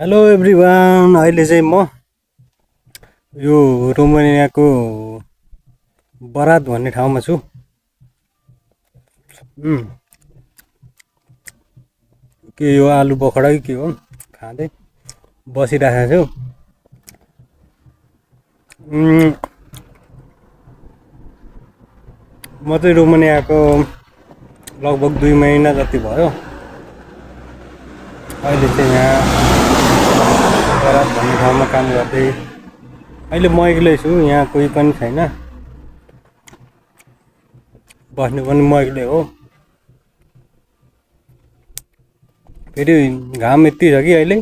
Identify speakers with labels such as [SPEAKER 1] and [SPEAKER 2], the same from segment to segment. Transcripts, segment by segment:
[SPEAKER 1] Hello everyone, अहिले चाहिँ म यो रोमानियाको बरात भन्ने ठाउँमा छु। के यो आलु बखडा कि के हो खाँदै बसिरहेको छु। म चाहिँ रोमानियाको लगभग 2 महिना जति भयो। अहिले चाहिँ यहाँ बरात भन्ने ठाउँमा काम गर्दै अहिले म एक्लै छु, यहाँ कोही पनि छैन, बस्ने पनि म एक्लै हो। फेरि घाम यति छ कि अहिले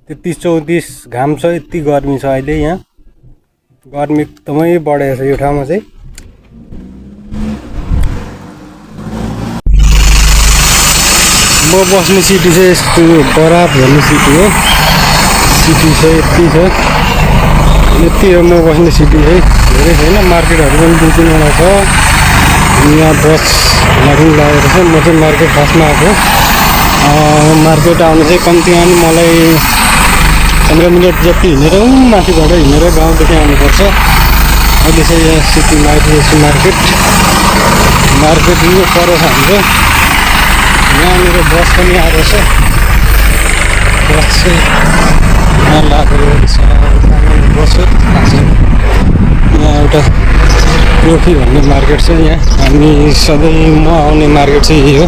[SPEAKER 1] 33-34 घाम छ, यति गर्मी छ अहिले। यहाँ गर्मी एकदमै बढेको छ यो ठाउँमा चाहिँ। म बस्ने सिटी चाहिँ यस्तो बरात भन्ने सिटी हो। सिटी चाहिँ यति हो म बस्ने सिटी चाहिँ। धेरै छैन, मार्केटहरू पनि 2-3वटा छ। यहाँ बस पनि लागेको छ। म चाहिँ मार्केट फर्स्टमा आएको। मार्केट आउनु चाहिँ कम्तीमा पनि मलाई 15 मिनट जति हिँडेर माथिबाट हिँडेर गाउँदेखि आउनुपर्छ। अहिले चाहिँ यहाँ सिटीमा आइपुगेको छु। मार्केट यो पर छ हाम्रो। यहाँनिर बस पनि आएको छ। बस चाहिँ यहाँ लागेको छ। बस यहाँ एउटा रोफी भन्ने मार्केट छ। यहाँ हामी सधैँ म आउने मार्केट चाहिँ यही हो।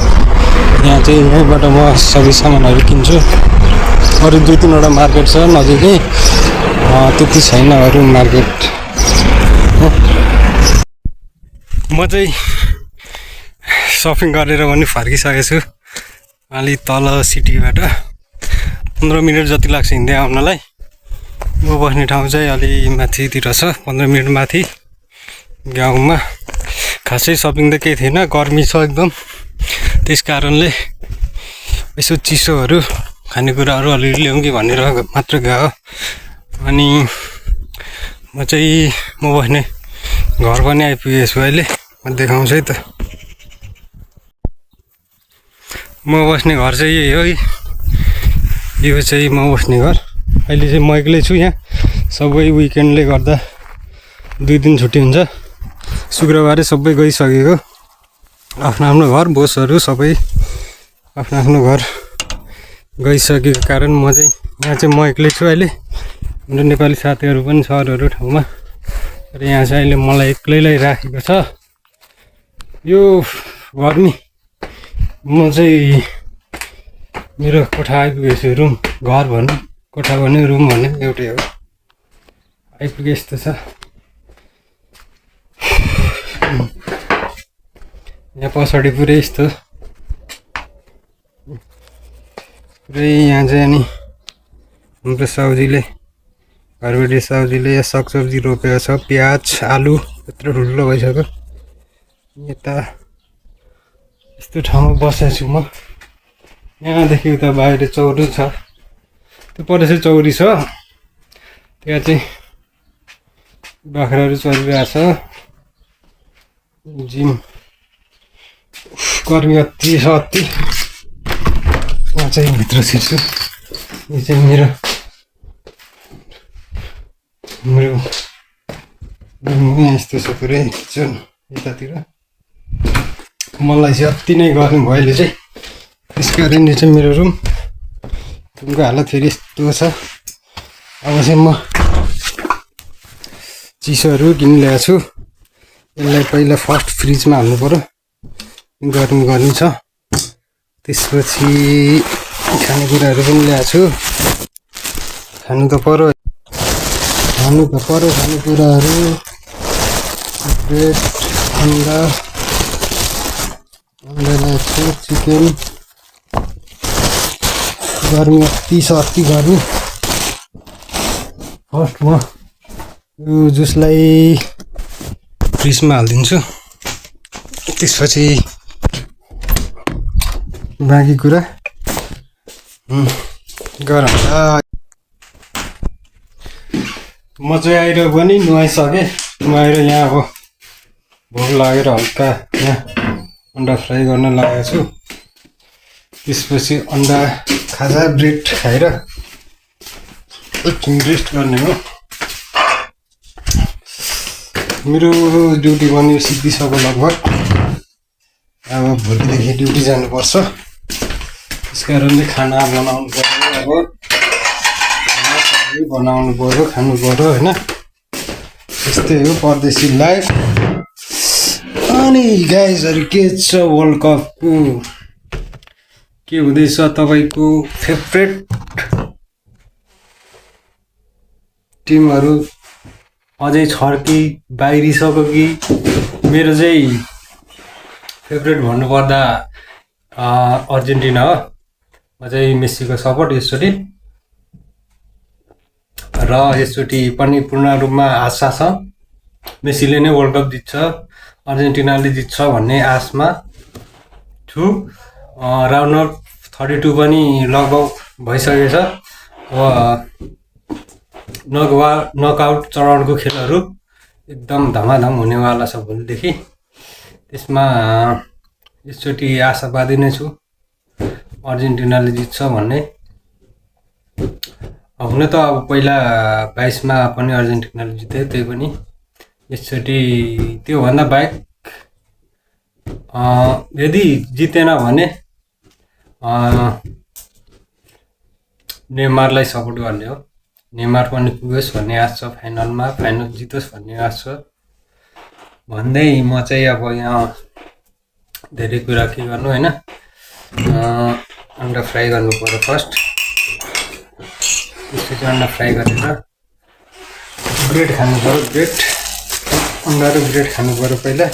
[SPEAKER 1] यहाँ चाहिँ यहीँबाट म सबै सामानहरू किन्छु। अरू 2-3वटा मार्केट छ नजिकै, त्यति छैन अरू मार्केट। म चाहिँ सपिङ गरेर पनि फर्किसकेको छु। अलि तल सिटीबाट 15 मिनट जति लाग्छ हिँड्दै आउनलाई। म बस्ने ठाउँ चाहिँ अलि माथितिर छ, 15 मिनट माथि गाउँमा। खासै सपिङ त केही थिएन, गर्मी छ एकदम। त्यस कारणले यसो चिसोहरू खानेकुराहरू अलिअलि ल्याउँ कि भनेर मात्र गयो। अनि म बस्ने घर पनि आइपुगेको छु अहिले। म देखाउँछु है त। म बस्ने घर चाहिँ यही हो। यो चाहिँ म बस्ने घर। अहिले चाहिँ म एक्लै छु यहाँ। सबै विकेन्डले गर्दा 2 दिन छुट्टी हुन्छ। शुक्रबारै सबै गइसकेको आफ्नो घर। बोसहरू सबै आफ्नो घर गइसकेको कारण म चाहिँ यहाँ चाहिँ म एक्लै छु अहिले। हाम्रो नेपाली साथीहरू पनि छ अरू ठाउँमा, र यहाँ चाहिँ अहिले मलाई एक्लैलाई राखेको छ। यो गर्मी म चाहिँ मेरो कोठा आइपुगेको छु। रुम, घर भन्नु, कोठा भन्यो रुम भन्यो एउटै हो। आइपुगे यस्तो छ। यहाँ पछाडि पुरै यस्तो पुरै यहाँ चाहिँ अनि हाम्रो साउजीले, घरबेटी साउजीले यहाँ सागसब्जी रोपेको छ। प्याज, आलु यत्रो ठुलो भइसक्यो। यता यस्तो ठाउँमा बसेको छु म। यहाँदेखि उता बाहिर चौरी छ, त्यो पर चाहिँ चौरी छ। त्यहाँ चाहिँ बाख्राहरू चलिरहेको छ। जिम, गर्मी अति छ अति। म चाहिँ भित्र छिर्छु। यो चाहिँ मेरो यस्तो छ पुरै किचन यतातिर। मलाई चाहिँ अति नै गर्नु भयो अहिले चाहिँ। त्यस कारण यो चाहिँ मेरो रुमको हालत फेरि यस्तो छ। अब चाहिँ म चिसोहरू किनि ल्याएको छु। यसलाई पहिला फर्स्ट फ्रिजमा हाल्नु पर्यो, गरम गर्नु छ। त्यसपछि खानेकुराहरू पनि ल्याएको छु। खानु त पर्यो खानेकुराहरू। ब्रेड, अन्डा ल्याएको छु, चिकन। गर्मी अति छ, अति गर्मी। फर्स्ट म यो जुसलाई फ्रिजमा हालिदिन्छु। त्यसपछि बाँकी कुरा गरौँ। म चाहिँ आएर पनि नुहाइसकेँ। नुहाएर यहाँ अब भोक लागेर हल्का यहाँ अन्डा फ्राई गर्न लागेको छु। त्यसपछि अन्डा खाजा ब्रेड खाएर एकछिन रेस्ट गर्ने हो। मेरो ड्युटी पनि सिद्धिसक्यो लगभग। अब भोलिदेखि ड्युटी जानुपर्छ, त्यस कारणले खाना बनाउनु पर्यो। अब बनाउनु पर्यो, खानु पर्यो होइन। त्यस्तै हो परदेशी लाइफ। अनि गाइजहरू के छ वर्ल्ड कपको के हुँदैछ? तपाईँको फेभरेट टिमहरू अझै छ कि बाहिरिसक्यो कि? मेरो चाहिँ फेभरेट भन्नुपर्दा अर्जेन्टिना हो। म चाहिँ मेस्सीको सपोर्ट यसचोटि, र यसचोटि पनि पूर्ण रूपमा आशा छ मेस्सीले नै वर्ल्ड कप जित्छ, अर्जेन्टिनाले जित्छ भन्ने आशमा छु। राउन्ड अफ 32 पनि लगभग भइसकेछ। नकआउट चरणको खेलहरू एकदम धमाधम हुनेवाला छ भोलिदेखि। त्यसमा यसचोटि आशावादी नै छु अर्जेन्टिनाले जित्छ भन्ने। हुन त अब पहिला 22मा पनि अर्जेन्टिनाले जित्यो, त्यही पनि यसचोटि त्योभन्दा बाहेक यदि जितेन भने नेमारलाई सपोर्ट गर्ने हो। नेमार पनि पुगोस् भन्ने आश छ, फाइनल जितोस् भन्ने आश छ भन्दै म चाहिँ अब यहाँ धेरै कुरा के गर्नु होइन। अन्डा फ्राई गर्नु पर्यो फर्स्ट, त्यसपछि अन्डा फ्राई गरेर ब्रेड खानु पर्यो। अन्डा र ब्रेड खानु पर्यो पहिला।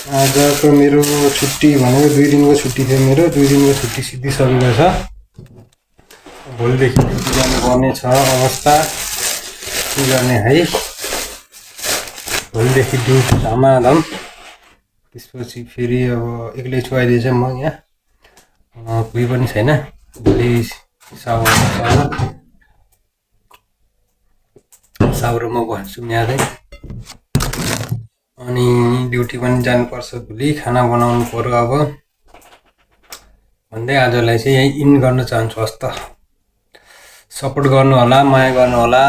[SPEAKER 1] आजको मेरो छुट्टी भनेको 2 दिनको छुट्टी थियो मेरो। 2 दिनको छुट्टी सिद्धिसकेको छ। भोलिदेखि ड्युटी जानुपर्ने छ अवस्था। के गर्ने है, भोलिदेखि ड्युटी धमाधम। त्यसपछि फेरि अब एक्लै छु अहिले चाहिँ म यहाँ, कोही पनि छैन। भोलि साउरोमा बस्छु यहाँ चाहिँ। अनि ड्युटी पनि जानुपर्छ भोलि, खाना बनाउनु पर्यो अब भन्दै आजलाई चाहिँ यहीँ इन गर्न चाहन्छु। हस् त, सपोर्ट गर्नु होला, माया गर्नु होला।